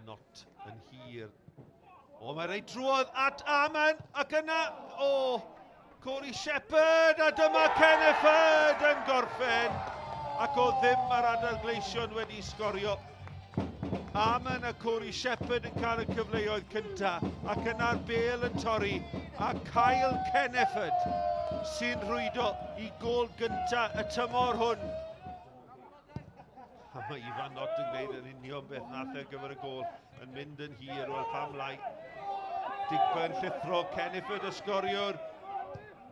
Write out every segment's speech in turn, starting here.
Not yn hir. O, mae reit drwodd at Aman, ac yna, o, Corey Shepherd, a dyma Kenneford yn gorffen, ac o ddim ar adael Gleision wedi sgorio. Aman a Corey Shepherd yn cael y cyfleoedd cyntaf, ac yna'r bel yn torri, a Kyle Kenneford sy'n rhwydo i gol gyntaf y tymor hwn. A mae Ifan Nott yn gwneud yn union beth nath e ar gyfer y gol, yn mynd yn hir, wel pam lai. Digba yn llithro, Kenneford y sgoriwr.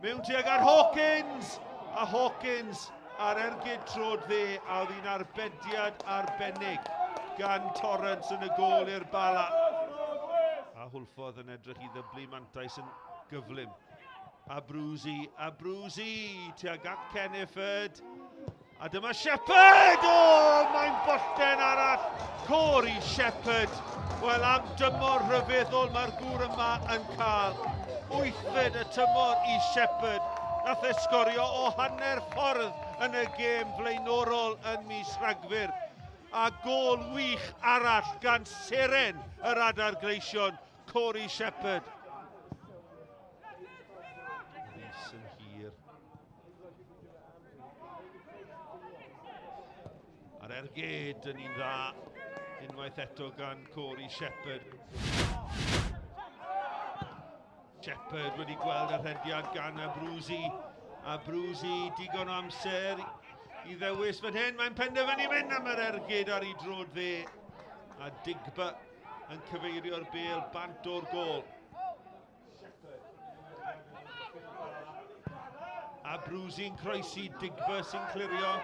Mewn tuag ar Hawkins! A Hawkins ar ergyd trod dde, a oedd hi'n arbediad arbennig gan Torrance yn y gol i'r Bala. A Hwlffordd yn edrych i ddyblu mantais yn gyflym. Abruzzi, Abruzzi, tuag at Kenneford. A dyma Shepherd! O, mae'n bollten arall! Corey Shepherd! Wel, am dymor rhyfeddol mae'r gŵr yma yn cael. Wythfed y tymor i Shepherd. Nath e sgorio o hanner ffordd yn y gêm flaenorol yn mis Rhagfyr. A gôl wych arall gan seren yr Adar Gleision, Corey Shepherd. Rhys yn hir. A'r ergyd yn un dda, unwaith eto gan Corey Shepherd. Shepherd wedi gweld y rhediad gan Abruzzi. Abruzzi digon o amser i ddewis fan hyn. Mae'n penderfynu mynd am yr ergyd ar ei drod dde. A Digba yn cyfeirio'r bel bant o'r gôl. A Brewsy'n croesi, Digba sy'n clirio.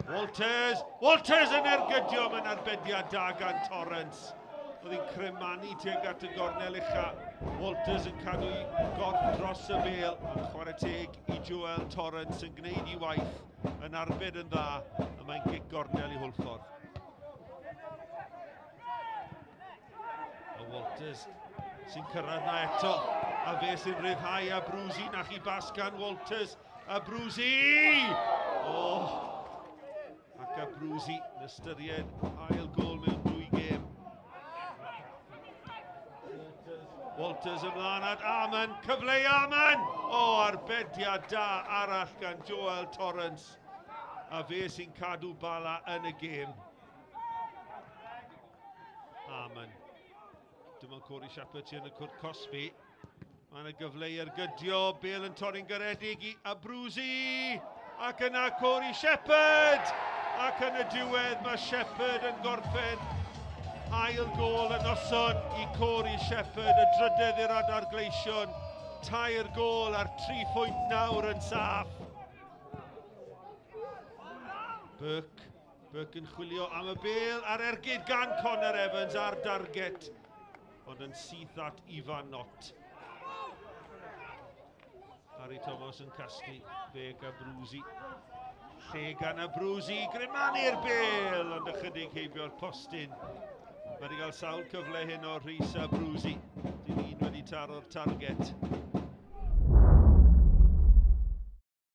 Walters! Walters yn ergydio, mae'n arbediad da gan Torrance. Oedd hi'n cremanu tuag at y gornel ucha. Walters yn cadw i gorff dros y bel, ond chwarae teg i Joel Torrance yn gwneud i waith, yn arbed yn dda, a mae'n gic gornel i Hwlffordd. A Walters sy'n cyrraedd na eto. A fe sy'n rhyddhau a Brwsi nach i bas gan Walters. A Brwsi! Oh! Ac a Brwsi yn ystyried ail gol mewn dwy gêm. Walters ymlaen at Arman. Cyfle i Arman! O, oh, arbediad da arall gan Joel Torrance. A fe sy'n cadw Bala yn y gêm. Harmon. Dim ond Corey Shepherd sy'n yn y cwrt cosbi. Mae yna gyfle i ergydio. Bale yn torri'n garedig i Abruzzi. Ac yna Corey Shepherd! Ac yn y diwedd mae Shepherd yn gorffen ail gôl y noson i Corey Shepherd, y drydedd i'r Adar Gleision. 3 gôl ar 3 phwynt nawr yn saff. Burke Burke yn chwilio am y bel a'r ergyd gan Connor Evans ar darget, ond yn syth at Ifan Nott. Harry Thomas yn casglu fe Abruzzi. Lle gan Abruzzi, grimanu'r bel, ond ychydig heibio'r postyn. Mae wedi cael sawl cyfle hyn o Rhys Abruzzi. Dim un wedi taro'r target.